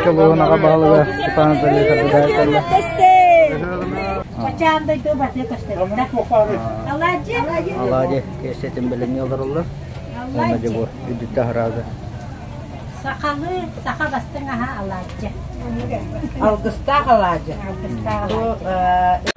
Чолуон аҕа баһылыга Степан Анатольевич Арбудаев кэллэ. Алаадьы киэсэтин бэлэмнии олороллор. Уонна дьэ бу үрдүттэ аһараады. Сахалыы саха бастыҥ аһа алаадьы. Алгыстаах алаадьы. Алгыстаах алаадьы.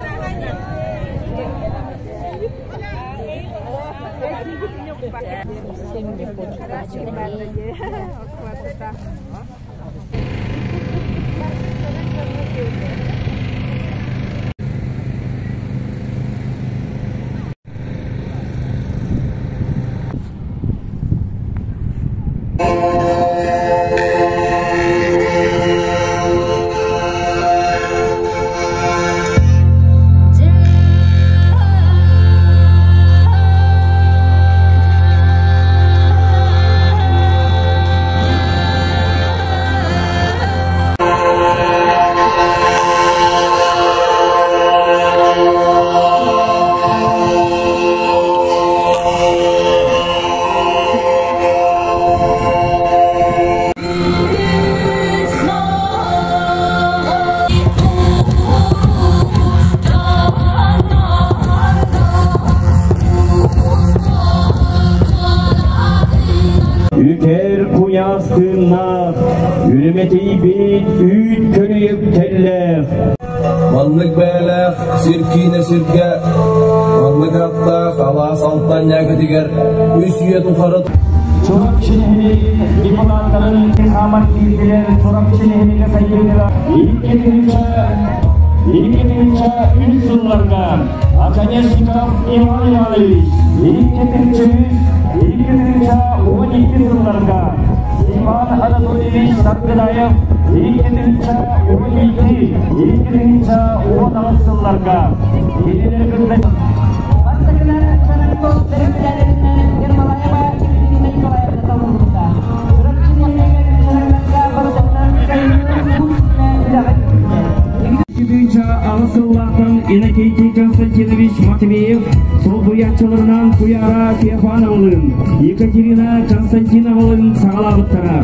Үтэр куйаас тыыннаах, үрүмэтийбит үүт көлүйүк тэллээх. Маннык бэйэлээх сир киинэ сиргэ, маннык аттаах алаас алтан ньээкитигэр үс үйэ тухары Чурапчы нэһилиэгин депутаттарын хааман киирдилэр Чурапчы нэһилиэгэ сайдыытыгар 2003 сылларга Оконешников Иван Иванович 2003 2012 сылларга Степан Анатольевич Саргыдаев 2012 2018 сылларга кинилэри кытта Бастакынан Чараков бэрэссэдээтэлинэн Ермолаева Екатерина Николаевна талыллыбыта. Чурапчы нэһилиэгэр Чаракка барытынан сайыҥҥы күүстээх үлэҕэ киирбитэ. Тыһыынча аҕыс сыллаахтан Иннокентий Константинович Матвеев солбуйааччыларынан Туяра Феофановалыын, Екатерина Константиновалыын саҕалаабыттара.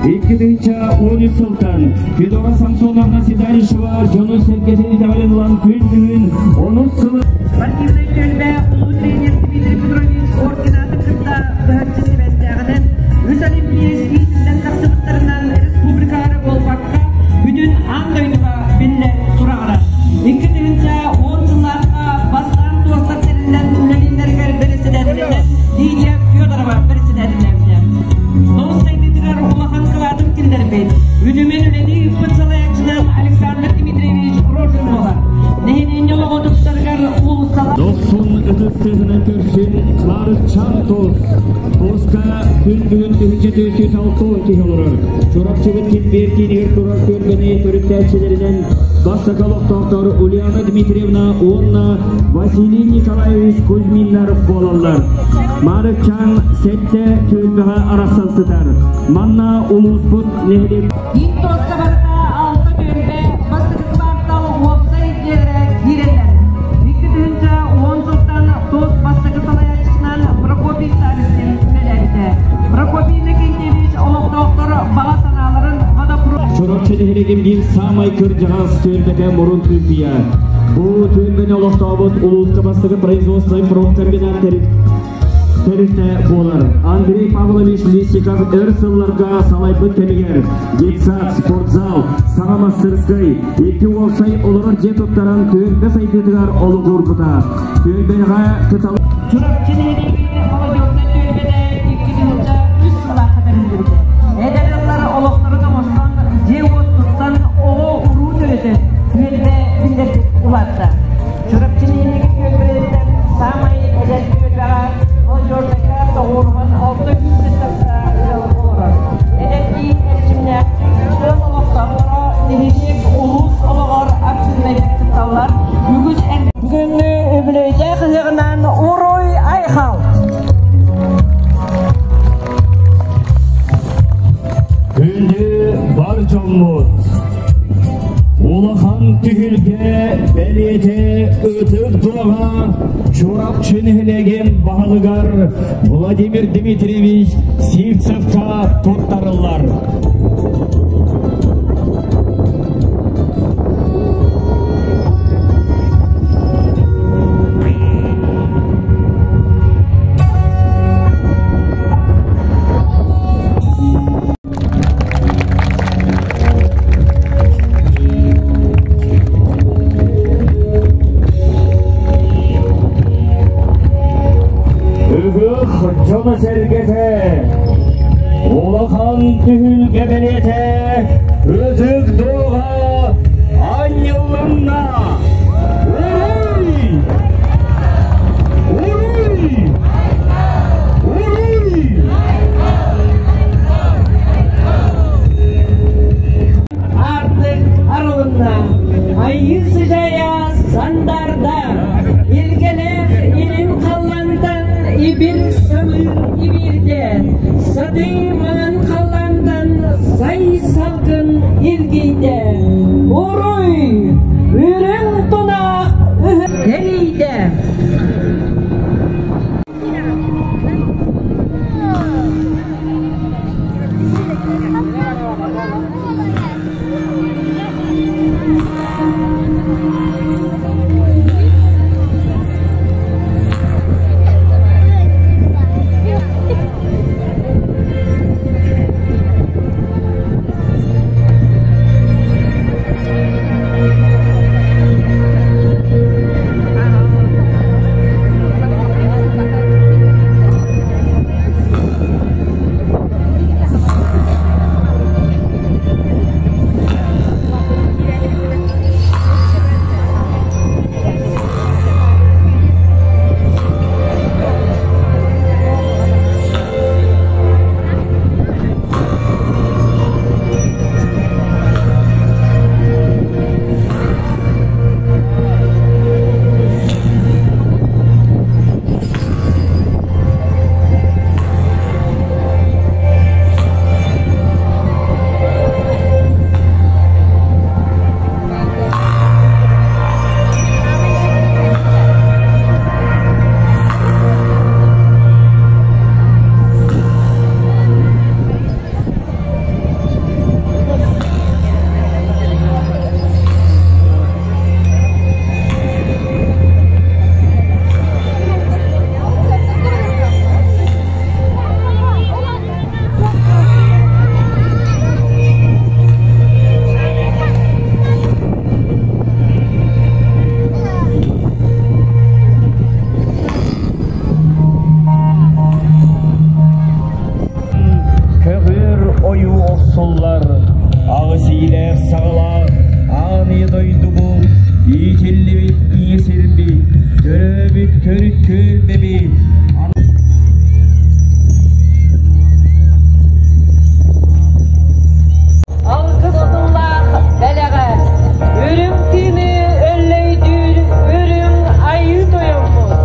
2013 сылтан Федора Самсоновна Седалищева дьону-сэргэтин итэҕэлин ылан күн бүгүн онус сылы Спортивнай түөлбэ улуу тренер Дмитрий Петрович Коркинаты кытта быһаччы сибээстээҕинэн үс олимпиец иитиллэн тахсыбыттарынан республикаҕа буолбакка бүтүн аан дойдуга биллэр сураҕырар. 2010 сыллаахха бастаан туостар тэриллэн үлэлииллэригэр бэрэссэдээтэлинэн Лидия Федорова бэрэссэдээтэллээбитэ. Тоҕус сайдыытыгар улахан кылаатын киллэрбит, үтүмэн үлэни ыыппыт салайааччынан Александр Дмитриевич Рожин буолар. Нэһилиэнньэ олоҕо тупсарыгар уулуссалар Дохсун ытыс тыаһынан көрсүн Кларычан Тос. Тоска күн бүгүн 1406 киһи олорор. Чурапчыбыт кимбиэр киинигэр турар түөлбэни төрүттээччилэринэн бастакы олохтоохтор Ульяна Дмитриевна уонна Василий Николаевич Кузьминнар буолаллар. Маарыкчаан сэттэ түөлбэҕэ арахсан сытар. Манна улууспут нэһилиэк Киин тоска барыта алта түөлбэ бастакы квартал уопсай дьиэлэрэ киирэллэр. 2010 сылтан ТОС бастакы салайааччытынан Прокопий Старостин үлэлээбитэ. Прокопий Иннокентьевич олохтоохтор баҕа санааларын водопровод Чурапчы нэһилиэгин биир саамай кырдьаҕас түөлбэтэ Мурун Күрдүйэ. Бу түөлбэни олохтообут улууска бастакы производственный промкомбинат тэрилтэ буолар. Андрей Павлович Лисиков өр сылларга салайбыт кэмигэр детсад, спортзал, саҥа мастырскай, икки уопсай олорор дьиэ туттаран түөлбэ сайдыытыгар олук уурбута. Түөлбэҕэ кытал Чурапчы нэһилиэгин молодежнай түөлбэтэ 2003 сыллаахха тэриллибитэ. Эдэр ыаллар олохторун оҥостон, дьиэ-уот туттан, оҕо-уруу төрөтөн, түөлбэ биллэрдик улаатта. Чурапчы нэһилиэгин түөлбэлэриттэн саамай эдэр түөлбэҕэ молодежнайга тоҕуоруһан 600 тахса ыал олорор. Эдэрдии эрчимнээхтик тыал олохтоохторо нэһилиэк улуус олоҕор активнайдык кытталлар. Үгүс Бүгүҥҥү үбүлүөйдээх ыһыаҕынан уруй айхал! дьоммут. Улахан түһүлгэ бэлиэтэ Ытык Дуоҕа Чурапчы нэһилиэгин баһылыгар Владимир Дмитриевич Сивцевка туттарыллар. Ыһыах дьоно-сэргэтэ, улахан түһүлгэ бэлиэтэ, ытык дуоҕа анньыллынна! Уруй! Уруй! Уруй! Артык арылынна, айыы сыдьаайа сандарда, илгэлээх илин халлаантан ибил самыыр ибиирдэ, сатыы маҥан халлаантан сай салгын илгийдэ. Уруй! Үрүҥ тунаах тэлийдэ. Көҕүөр ойуу охсуллар, аҕыс иилээх саҕалаах аан ийэ дойдубут, иитиллибит ийэ сирбит, төрөөбүт төрүт түөлбэбит, Алгыс тыллаах бэлэҕэ, үрүҥ тыыны өллөйдүүр үрүҥ айыы тойоммут.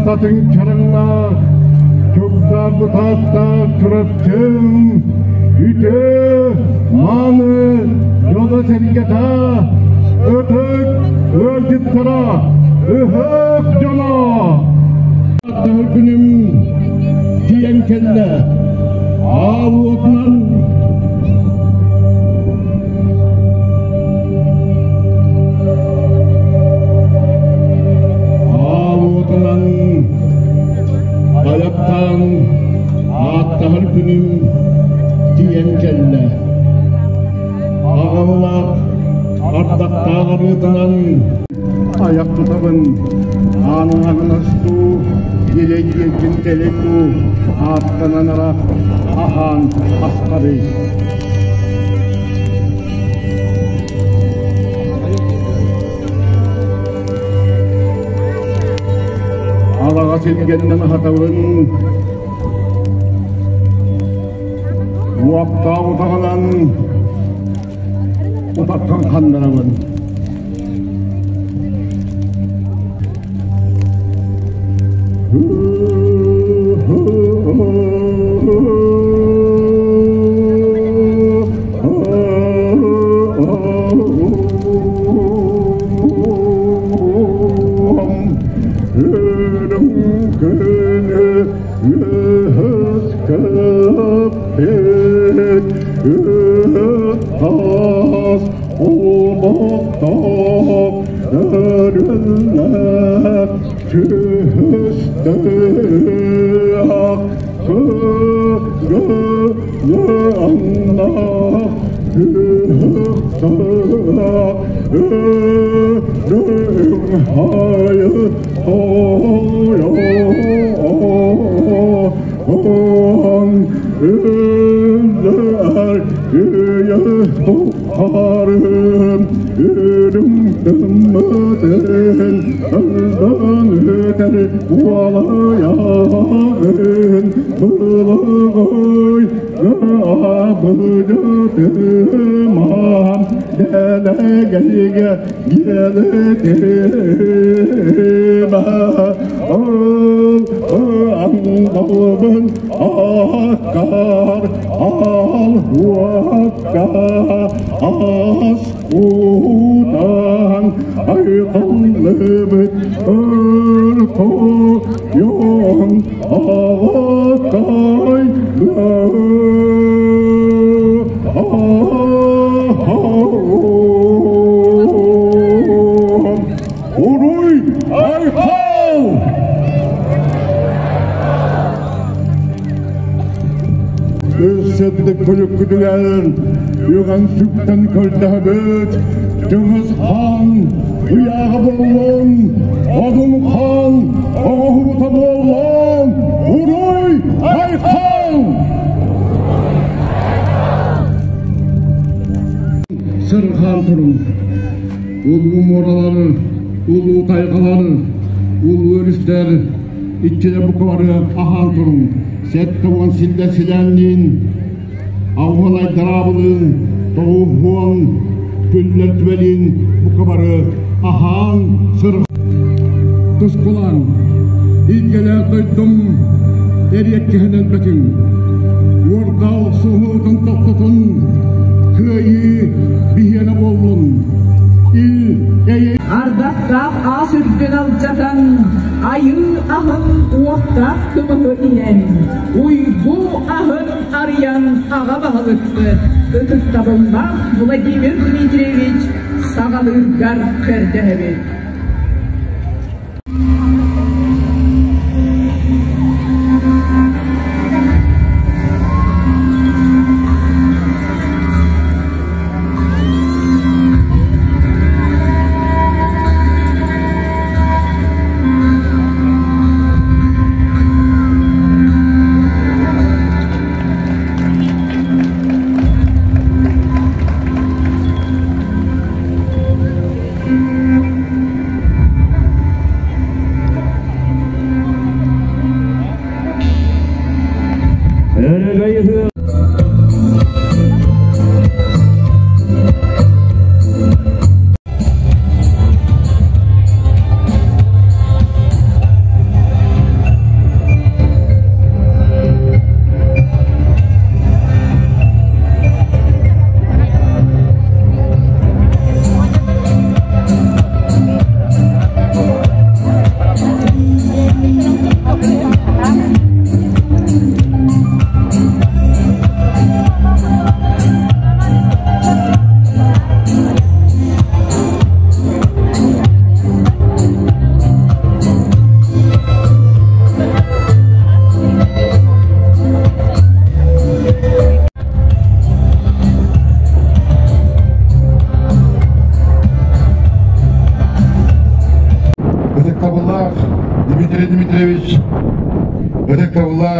Татын чараҥнаах, чугдаарбыт ааттаах Чурапчым үтүө мааны дьоно-сэргэтэ, ытык ыалдьыттара, ыһыах дьоно! Аттаһар күнүм тиийэн кэллэ. Аал уотунан Аал уотунан айахтаан ааттаһар күнүм тиийэн кэллэ. Аҕаллаах ардахтаах арыытынан айах тутабын, аанын аһынастуу, илэй диэкин кэлэй дуу, ааттанан ара аһаан астарый. Алаҕас илгэннэн аһатабын, уоттаах утаҕынан утаттан ханнарабын. Уруй Айхал! Өссөттүк күлүккүтүгэр үгэн сүктэн көрдөһөбүт Чыҥыс хаан ыйааҕа буоллун, Одун хаан оҥоһуута буоллун, Уруй Айхал! Сырҕаан турун, улуу муоралар, улуу тайҕалар, улуу өрүстэр, иччилэр бука бары аһаан туруҥ, 70 силлэ силээнниин, ауһан айдараабылыын, тоҕуһуон күллэр түбэлиин бука бары аһаан сырҕаан тускулаан, илгэлээх дойдум эриэккэһин өлбөтүҥ, уордаал суһуутун тохтотун, кыайыы биһиэнэ буоллун, ил эйэ Ардахтаах аас үрдүн алдьатан, айыы аһын уохтаах кымыһы иһэн, уйгу аһын арыйан аҕа баһылыкпыт ытыктабыллаах Владимир Дмитриевич саҕалыыргар көрдөһөбүт.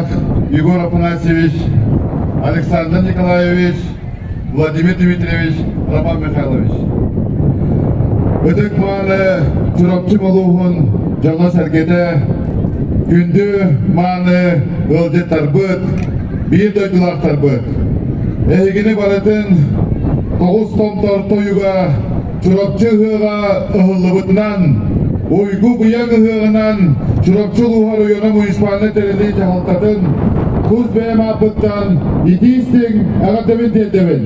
Дойдулаах Егор Афанасьевич, Александр Николаевич, Владимир Дмитриевич, Роман Михайлович. Ытык мааны Чурапчы улууһун дьоно-сэргэтэ, күндү мааны ыалдьыттарбыт, биир дойдулаахтарбыт. Эһигини барытын тоҕус томтор тойуга Чурапчы ыһыаҕа ыһыллыбытынан, Уйгу быйаҥ ыһыаҕынан Чурапчы улууһа оройуона муниципальнай тэриллии дьаһалтатын тус бэйэм ааппыттан итии-истиҥ эҕэрдэбин тиэрдэбин.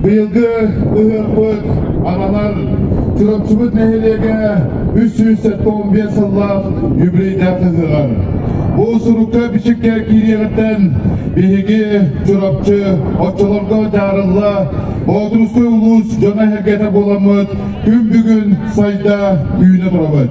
Быйылгы ыһыахпыт ананар Чурапчыбыт нэһилиэгэ 375 сыллаах юбилейдаах ыһыаҕар. Бу сурукка бичиккэ киириэҕиттэн Биһиги Чурапчы оччолорго дьаарылла Боотурускай улуус дьоно-сэргэтэ буоламмыт күн бүгүн сайда үүнэ турабыт.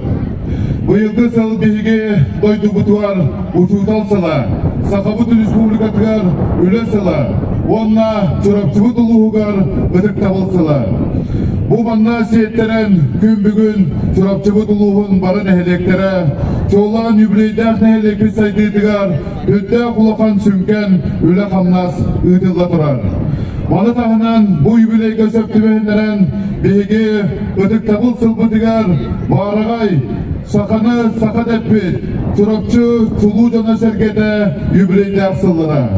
Быйылгы сыл биһиги дойдубутугар учуутал сыла, Сахабыт Республикатыгар үлэ сыла уонна Чурапчыбыт улууһугар ытыктабыл сыла. Бу манна сиэттэрэн күн бүгүн Чурапчыбыт улууһун бары нэһилиэктэрэ чуолаан юбилейдаах нэһилиэкпит сайдыытыгар Үрдээх улахан сүҥкэн үлэ-хамнас ыытылла турар. Маны таһынан бу юбилейга сөп түбэһиннэрэн биһиги ытыктабыл сылбытыгар баараҕай саханы саха дэппит Чурапчы чулуу дьоно-сэргэтэ юбилейдаах сыллара.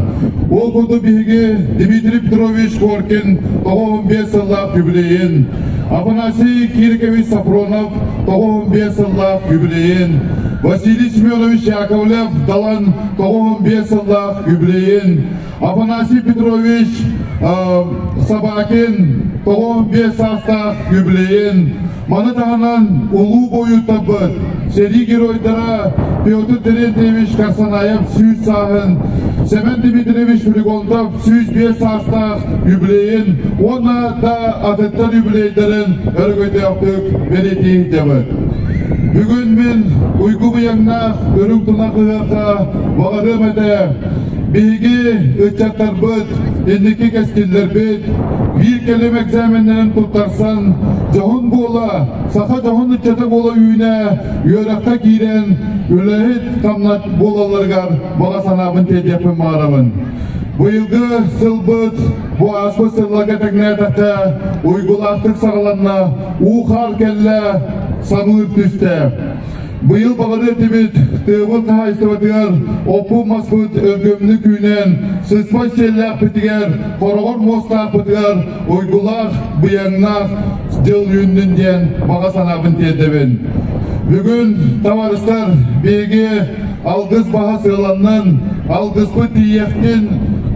Ол курдук биһиги Дмитрий Петрович Коркин 95 сыллаах юбилейин, Афанасий Кирикович Сафронов 95 сыллаах юбилейин, Василий Семенович Яковлев Далан 95 сыллаах юбилейин, Афанасий Петрович Собакин 95 саастаах юбилейин, маны таһынан улуу буойуттарбыт, сэрии геройдара Петр Терентьевич Карсанаев 100 сааһын, Семен Дмитриевич Флегонтов 105 саастаах юбилейин уонна да атыттар юбилейдарын өрөгөйдөөхтүк бэлиэтии сылдьабыт. Бүгүн мин уйгу быйаҥнаах үрүҥ тунах ыһыахха баҕарыам этэ. Биһиги ыччаттарбыт, инники кэскиллэрбит биир кэлим экзаменнарын туттарсан, дьоһун буола, саха дьоһун ыччата буола үүнэ, үөрэххэ киирэн, үлэһит хамнат буолалларыгар баҕа санаабын тиэрдиэхпин баҕарабын. Быйылгы сылбыт бу ааспыт сылларга тэҥнээтэххэ уйгулаахтык саҕаланна, уу-хаар кэллэ, самыыр түстэ. Быйыл баҕарыа этибит, тыабыт хаһаайыстыбатыгар оппут-маспыт өлгөмнүк үүнэн, сыспай сиэллээхпитигэр, хороҕор муостаахпытыгар уйгулаах, быйаҥнаах дьыл үүннүн диэн баҕа санаабын тиэрдэбин. Бүгүн, табаарыстар, биһиги алгыс баһа сыаланнын, алгыспыт тиийиэхтин,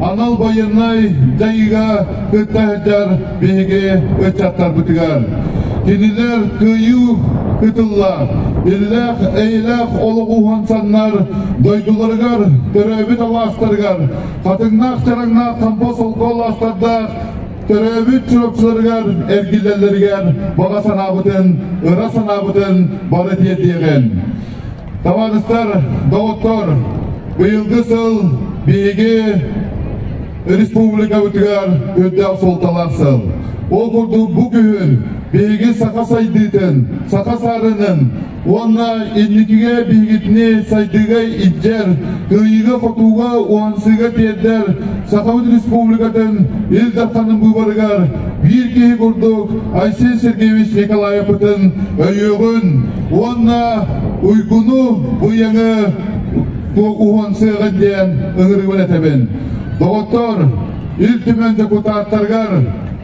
анал байыаннай дьайыыга кытта сылдьар биһиги ыччаттарбытыгар. Кинилэр кыайыы кытылла, иллээх, эйэлээх олоҕу уһансаннар, дойдуларыгар, төрөөбүт алаастарыгар, хатыҥнаах чараҥнаах хампа солко алаастардаах төрөөбүт чурапчыларыгар эргиллэллэригэр баҕа санаабытын, ыра санаабытын бары тиэрдиэҕин. Табаарыстар, доҕоттор, быйылгы сыл биһиги республикабытыгар үрдээх суолталаах сыл. Ол курдук бу күһүн биһиги саха сайдыытын, саха саарынын уонна инникигэ биһигитини сайдыыга илдьэр, кыайыыга-хотууга, уһансыыга тиэрдэр Сахабыт Республикатын Ил Дарханын быыбарыгар биир киһи курдук Айсен Сергеевич Николаевпытын өйүөҕүн уонна уйгуну быйаҥы уһансыаҕын диэн ыҥырыыбын этэбин. Доҕоттор, Ил Түмэн дьокутааттарыгар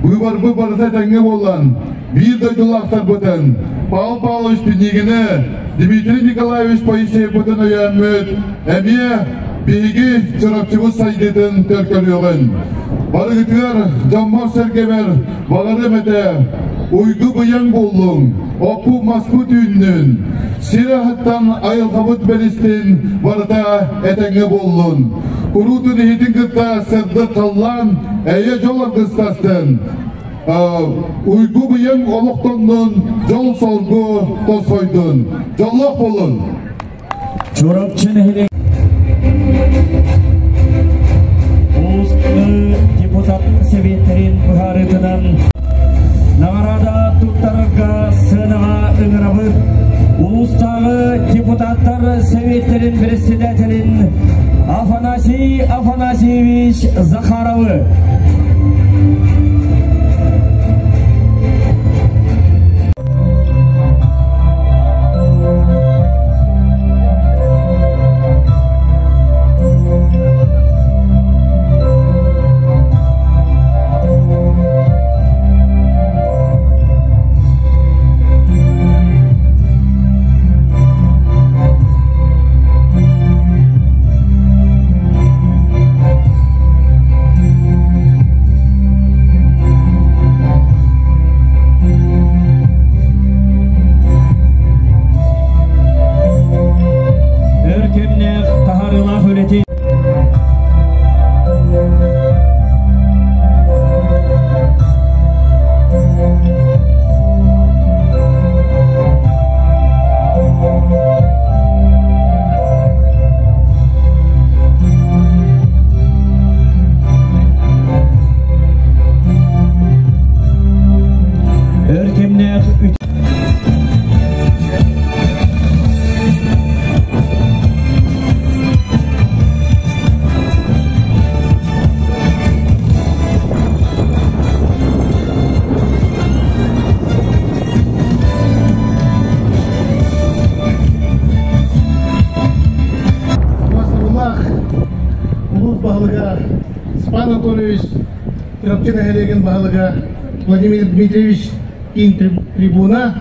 быыбарбыт барыта этэҥҥэ буолан, биир дойдулаахтарбытын Павел Павлович Пинигини, Дмитрий Николаевич Поисеевпытын өйөөммүт, эмиэ биһиги Чурапчыбыт сайдыытын төлкөлүөҕүн. Барыгытыгар дьоммор-сэргэбэр баҕарыам этэ, уйгу-быйаҥ буоллуҥ, оппут-маспыт үүннүн, сир аһыттан айылҕабыт бэристин барыта этэҥҥэ буоллун. Куруутун иһитин кытта сырдык халлаан, эйэ-дьол аргыстастын. Уйгу-быйаҥ олохтоннун, дьол-соргу тосхойдун. Дьоллоох буолун! Чурапчы нэһилиэк Улуустары депутат сэбиэттэрин быһаарыытынан наҕараада туттарарга сыанаҕа ыҥырабыт. Улуус Васильевич Захаровы. Өр кэмнээх таһаарыылаах үлэтин Өр кэмнээх Бастабыллаах улуус баһылыга Степан Анатольевич, Чурапчы нэһилиэгин баһылыга Владимир Дмитриевич киин трибуна,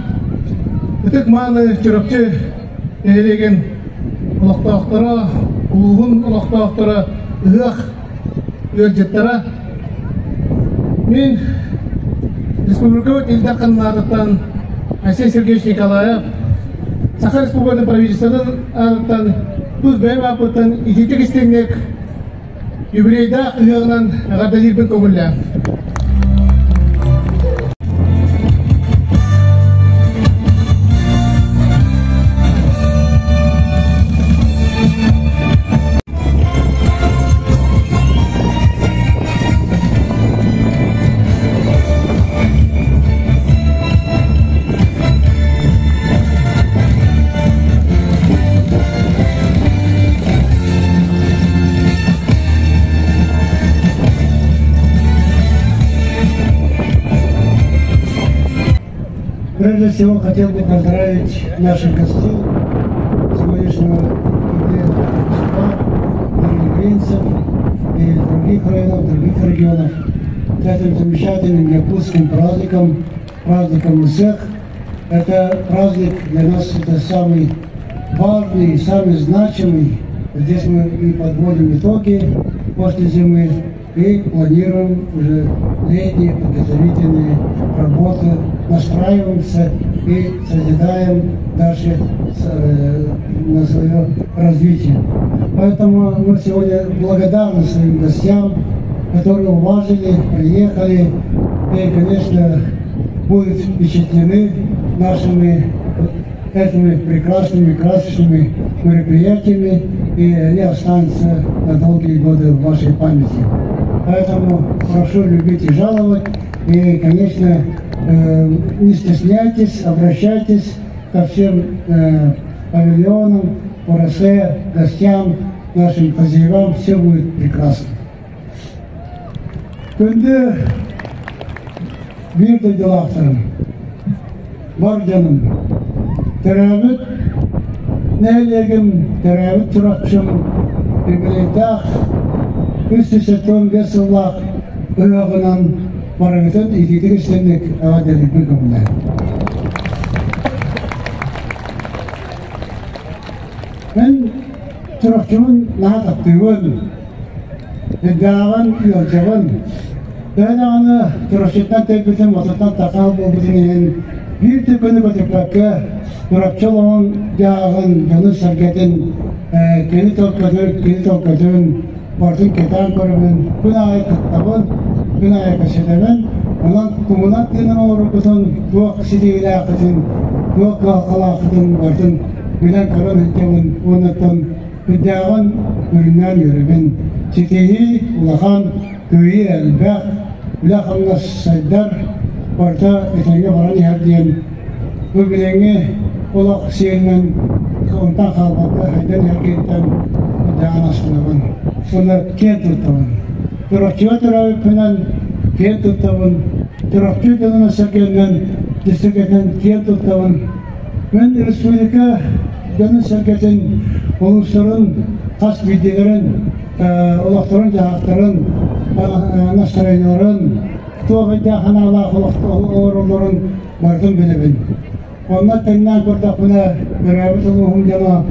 ытык мааны Чурапчы нэһилиэгин олохтоохторо, улууһун олохтоохторо, ыһыах ыалдьыттара. Мин республикабыт Ил Дарханнаатыттан Айсен Сергеевич Николаев Саха Республикатын правительствотын аатыттан тус бэйэм ааппыттан итиитик истиҥник юбилейдаах ыһыаҕынан эҕэрдэлиирбин көҥүллээҥ. Прежде всего хотел бы поздравить наших гостей сегодняшнего юбилейного торжества, нерюнгринцев и других районов, других регионов с этим замечательным якутским праздником, праздником всех. Это праздник для нас это самый важный, самый значимый. Здесь мы и подводим итоги после зимы и планируем уже летние подготовительные работы, настраиваемся и созидаем дальше на свое развитие. Поэтому мы сегодня благодарны своим гостям, которые уважили, приехали и, конечно, будут впечатлены нашими этими прекрасными, красочными мероприятиями, и они останутся на долгие годы в вашей памяти. Поэтому прошу любить и жаловать, и, конечно, не стесняйтесь, обращайтесь ко всем павильонам, ОРС, гостям, нашим хозяевам, все будет прекрасно. Күндү биир дойдулаахтарым, бар дьонум, төрөөбүт нэһилиэгим, төрөөбүт Чурапчым юбилейдаах 375 сыллаах ыһыаҕынан барыгытын итиитик истинник эҕэрдэлиирбин көҥүллээн. Мин Чурапчыбын наһаа таптыыбын, Ирдээҕин ыалдьабын. Төһө даҕаны Чурапчыттан тэйбитим, отуттан тахаал буолбутун иһин биир да күнү көтүппэккэ Чурапчы олоҕун дьаһаҕын, дьонун-сэргэтин, кини төлкөтүн, кини төлкөтүн барытын кэтээн көрөбүн, күн аайы кыттабын, күн аайы кэпсэтэбин. Онон тугунан тыынан олороргутун, туох ситиһиилээххитин, туох кыһалҕалааххытын барытын билэн-көрөн сылдьабын уонна Үрдээҕин үрүннээн үөрэбин. Ситиһии улахан, кыайыы элбэх, үлэ-хамнас сайдар, барыта этэҥҥэ баран иһэр диэн бу билиҥҥи олох сиэринэн онтон хаалбакка сайдан иһэр киһиттэн үрдээҕин астынабын уонна киэн туттабын. Чурапчыга төрөөбүппүнэн киэн туттабын. Чурапчы дьонун сэргэнинэн, дьиссэргэтинэн киэн туттабын. Мен республика дьонун-сэргэтин, улуустарын хас биирдиилэрин олохторун-дьаһахтарын, настроениеларын, туох өйдөөх санаалаах олороллорун барытын билэбин. Онно тэҥнээн көрдөхпүнэ, төрөөбүт улууһум дьоно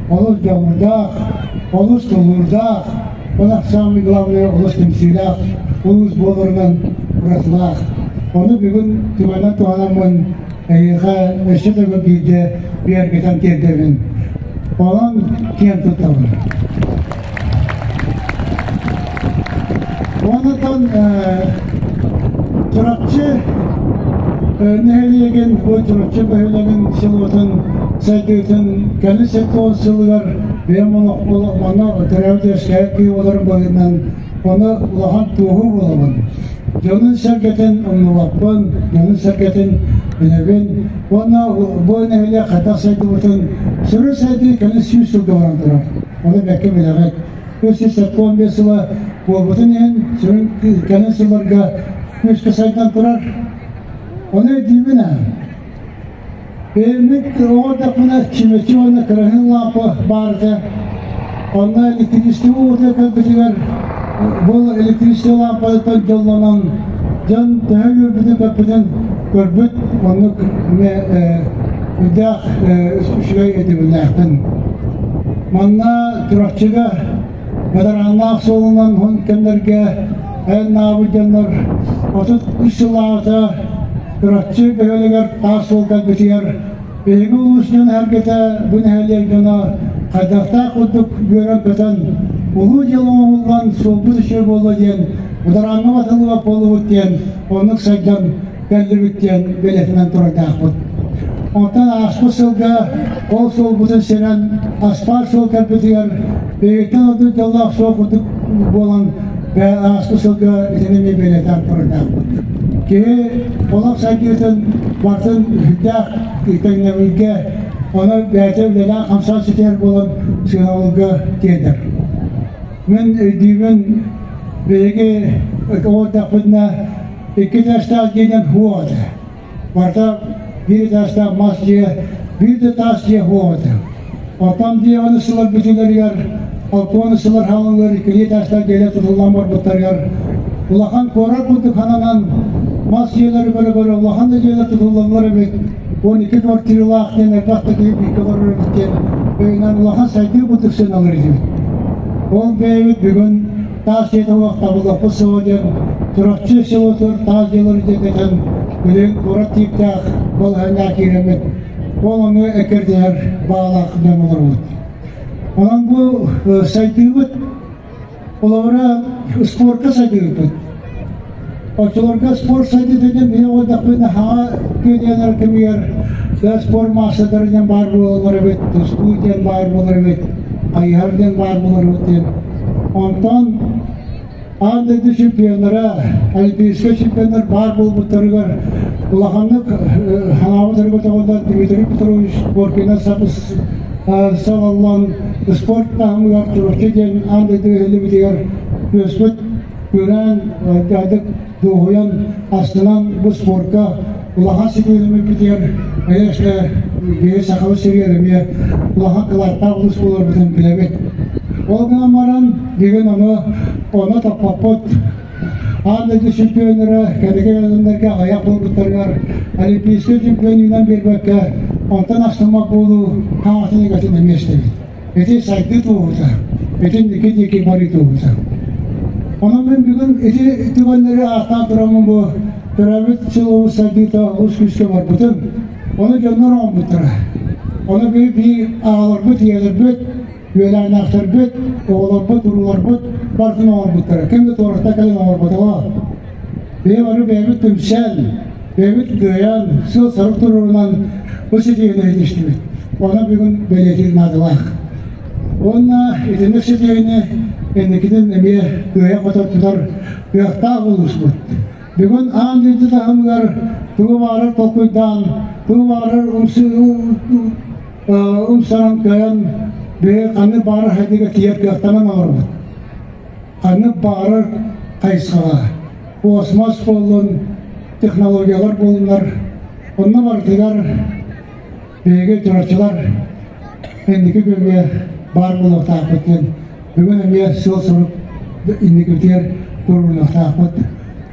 олус дьоҕурдаах, олус тулуурдаах, уонна самый главное олус түмсүүлээх улуус буоларынан уратылаах. Ону бүгүн түгэнэн туһанаммын эйиэхэ өссө төгүл биирдэ бигэргэтэн тиэрдэбин. Онон киэн туттабын. Онтон Чурапчы нэһилиэгин, бу Чурапчы бөһүөлэгин селотун сайдыытын кэлин 70 сылыгар бэйэм манна төрөөбүт үөскээбит киһи буоларым быһыытынан ону улахан туоһу буолабын. Дьонун-сэргэтин умнубаппын, дьонун-сэргэтин билэбин уонна бу нэһилиэк хайдах сайдыбытын сүрүн сайдыы кэлин 100 сылга баран турар. Ону бэккэ билэҕит. 375 сыла буолбутун иһин сүрүн кэлин сылларга күүскэ сайдан турар. Ону өйдүүбүн ээ. Бэйэммит оҕо эрдэхпинэ чүмэчи уонна кыраһыын лаампа баар этэ. Онно электричество уота кэлбитигэр бу электричество лаампатыттан дьоллонон дьон төһө үөрбүтүн-көппүтүн көрбүт, оннук эмиэ үрдээх үчүгэй өйдөбүллээхпин. Манна Чурапчыга бадарааннаах суолунан уһун кэмнэргэ айаннаабыт дьоннор 33 сыллааҕыта Чурапчы бөһүөлэгэр таас суол кэлбитигэр биһиги улуус дьон эһэргэтэ бу нэһилиэк дьоно хайдахтаах курдук үөрэн-көтөн улуу дьыала оҥоһуллан суолбут үчүгэй буолла диэн бадарааҥҥа батыллыбат буоллубут диэн оннук сайдан кэллибит диэн бэлиэтэнэн турардаахпыт. Онтон ааспыт сылга ол суолбутун сирэн аспаал суол кэлбитигэр биһигиттэн ордук дьоллоох суол курдук буолан ааспыт сылга итини эмиэ бэлиэтээн турардаахпыт. Киһи олох сайдыытын барытын сүрдээх тэҥнэбилгэ ону бэйэтэ үлэлээн хамсаан ситиһэр буолан сыанабылга тиэрдэр. Мин өйдүүбүн биһиги оҕо эрдэхпитинэ Икки этээстээх дьиэнэн суох этэ. Барыта биир этээстээх мас дьиэ, биир да таас дьиэ суох этэ. Оттон дьиэ оны сылар бүтүүлэригэр, алтуону сылар хаалалар иккилии этээстээх дьиэлэр тутуллан барбыттарыгар улахан куорат курдук хананан мас дьиэлэри көрө-көрө улахан да дьиэлэр тутуллаллар эбит. 12 квартиралаах диэн элбэх да киһи бииргэ олорор эбит диэн өйүнэн улахан сайдыы курдук сыаналар этибит. Ол бэйэбит бүгүн таас дьиэтэ суох табыллаппыт сыла диэн Чурапчы селотугар таас дьиэлэри дьиэтэтэн билигин куорат тииптээх балаһыанньаҕа киирэммит ол ону эккирдиһэр баалаах дьон олоробут. Онон бу сайдыыбыт холобура спорка сайдыыбыт. Оччолорго спорт сайдыыта диэн биһиги оҕолордохпутуна хаҥа күөдүйэлэр кэмигэр спорт маастардара диэн баар буолаллар эбит, тустуу диэн баар буолар эбит, хайыһар диэн баар буолар эбит диэн. Онтон аан дойду чемпионнара, олимпийскай чемпионнар баар буолбуттарыгар улаханнык санаабыт көтөҕүллэн Дмитрий Петрович Коркина салаллан спорт таһымыгар Чурапчы диэн аан дойду иһиллибитигэр түөспүт күрээн, дьаһдык дуоһуйан, астынан бу спорка улахан ситиһиилэммиппитигэр эйэшкэ биһи сахабыт сиригэр эмиэ улахан кылааттаах улуус буоларбытын билэбит. Ол гынан баран бүгүн ону ону топпоппут. Аан дойду чемпионнара кэнники кэлэннэргэ аҕыйах буолбуттарыгар олимпийскай чемпионунан биэрбэккэ онтон астыммат буолуу хаҥатын игэтин эмиэ истэбит. Ити сайдыы туоһута, ити инники диэки барыы туоһута. Онон мин бүгүн ити түгэннэри ааттаан тураммын бу төрөөбүт сыл сайдыыта олус күүскэ барбытын, ону дьоннор оҥорбуттара. Ону биир аҕаларбыт, ийэлэрбит, үөлээннээхтэрбит, оҕолорбут, урууларбыт барытын оҥорбуттара. Ким да туората кэлэн оҥорботоҕо. Биһи бары бэйэбит түмсэн, бэйэбит кыайан, сыл-сорук туруорунан бу ситиһиини ситистибит. Ону бүгүн бэлиэтиир наадалаах. Уонна итинник ситиһиини инникитин эмиэ кыайа-хото тутар кыахтаах улууспут. Бүгүн аан дойду таһымыгар тугу баҕарар толкуйдаан, тугу баҕарар умсаран кыайан, биһи ханнык баҕарар хайдыга тиийэр кыахтанан олоробут. Ханнык баҕарар хайысхаҕа космос буоллун, технологиялар буоллуннар, онно барытыгар биһиги чурапчылар инники күҥҥэ баар буолуохтаахпыт диэн бүгүн эмиэ сыал-сорук инникибитигэр туруорунуохтаахпыт.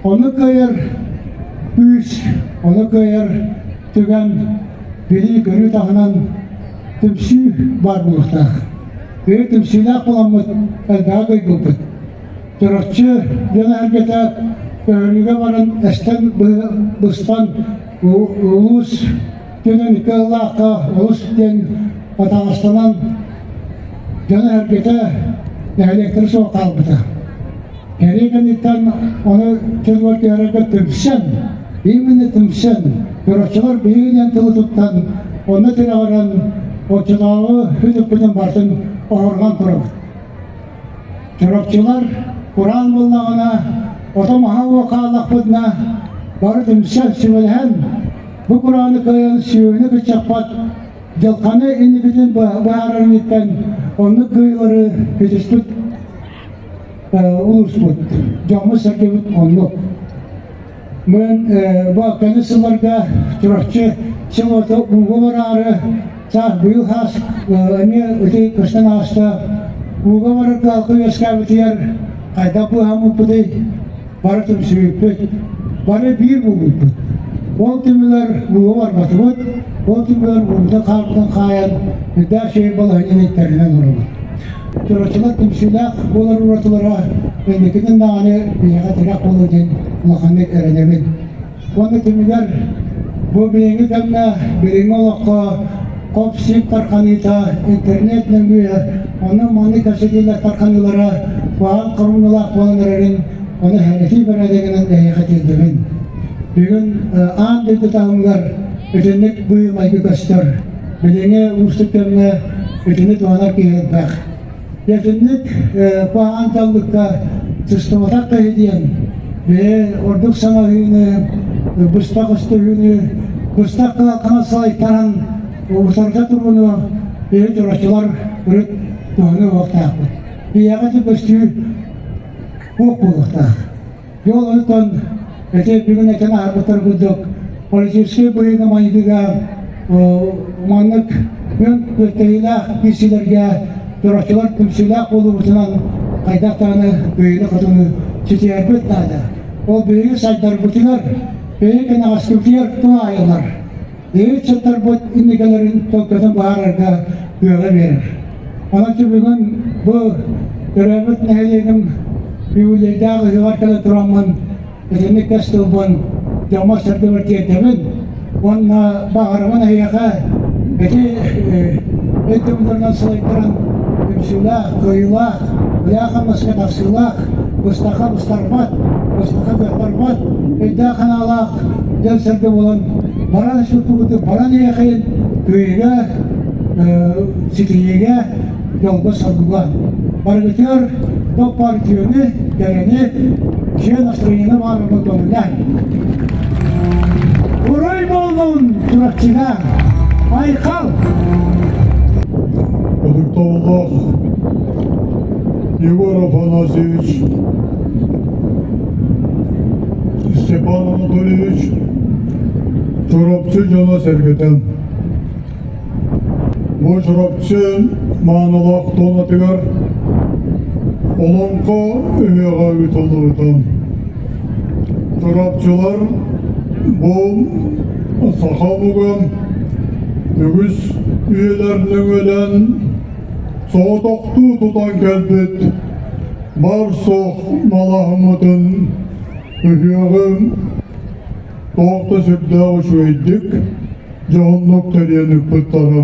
Ону кыайар күүс, ону кыайар түгэн билии-көрүү таһынан түмсүү баар буолуохтаах. Биһиги түмсүүлээх буоламмыт элбэҕи кыайбыппыт. Чурапчы дьоно-сэргэтэ көһөрүүгэ баран эстэн быстан улуус түнэн кыаллаахха олус диэн атаҕастанан дьоно-сэргэтэ нэһилиэктэри суох хаалбыта. Кэрии кэнниттэн ону чөлүгэр түһэрэргэ түмсэн, именно түмсэн, чурапчылар биһиги диэн тылы туттан, онно тирэҕирэн оччотооҕу үтүкпүтүн барытын оһоргон турабыт. Чурапчылар кураан буоллаҕына, ото-маһа уо хааллахпытына, бары түмсэн, сүбэлэһэн, бу курааны кыайан сүөһүнү кыччаппат дьылҕаны инникитин быһаарар инниттэн оннук кыайыылары ситиспит улууспут, дьоммут-сэргэбит оннук. Мин бу кэлин сылларга Чурапчы селота ууга бараары саас быйыл хаас эмиэ ити көстөн ааста. Ууга барар кыалка үөскээбитигэр хайдах быыһаммыппытый? Бары түмсүбүппүт, бары биир буолбуппут. Ол түмүгэр ууга барбатыбыт, ол түмүгэр уубутун хаалбытын хаайан, үрдээх үчүгэй балаһыанньаны иттэринэн олоробут. Чурапчылар түмсүүлээх буолар уратылара инникитин даҕаны биһиэхэ тирэх буолуо диэн улаханнык эрэнэбин. Уонна түмүгэр бу билиҥҥи кэмҥэ, билиҥҥи олоххо хоп-сип тарханыыта, интернет нөҥүө онон-маннык кэпсэтиилэр тарханыылара куһаҕан хоромньулаах буолан эрэрин ону сэрэтии бэрээдэгинэн эһиэхэ тиэрдэбин. Бүгүн аан дойду таһымыгар итинник быһыы-майгы көстөр. Билиҥҥи уустук кэмҥэ итини туһанар киһи элбэх. Итинник куһаҕан дьаллыкка сыстыбатах киһи диэн бэйэ ордук саҥаһыыны, быстах өстөһүүнү, быстах кылаакканан салайтаран утарыта турууну биһи чурапчылар урут туһаныы уохтаахпыт. Биһиэхэ ити көстүү суох буолуохтаах. Дьол онтон ити бүгүн этэн аһарбыттар курдук политическай быһыыга-майгыга маннык күөн күөттэһиилээх киирсиилэргэ чурапчылар түмсүүлээх буолуубутунан хайдах даҕаны кыайыыны-хотууну ситиһэрбит наада. Ол биһиги сайдарбытыгар, биһиги кэнэҕэскибитигэр туһаайыллар. Биһиги ыччаттарбыт инникилэрин төлкөтүн быһаарарга кыаҕы биэрэр. Онон бүгүн бу төрөөбүт нэһилиэгим юбилейдаах ыһыаҕар кэлэ тураммын итинник кэс тылбын дьоммор-сэргэбэр тиэрдэбин уонна баҕарабын эһиэхэ ити өйдөбүллэринэн салайтаран түмсүүлээх, кыайыылаах, үлэҕэ-хамнаска тахсыылаах, быстахха быстарбат, быстахха кыаттарбат өйдөөх-санаалаах дьон-сэргэ буолан баран испиппит баран иһиэхин кыайыыга ситиһиигэ дьолго-соргуга барыгытыгар топ партияны, кэрэни, дьиэ настроениены баарбын көҥүлээн. Уруй буоллун Чурапчыга! Айхал! Ытыктабыллаах Егор Афанасьевич, Степан Анатольевич, Чурапчы дьоно-сэргэтэ. Бу Чурапчы маанылаах туонатыгар Олоҥхо ыһыаҕа ыытыллыбыта. Чурапчылар бу саха омуга үгүс үйэлэр нөҥүөлээн соҕотохтуу тутан кэлбит бар-суох малаһыммытын ыһыаҕы туох да сүрдээх үчүгэйдик дьоһуннук тэрийэн ыыппыттара.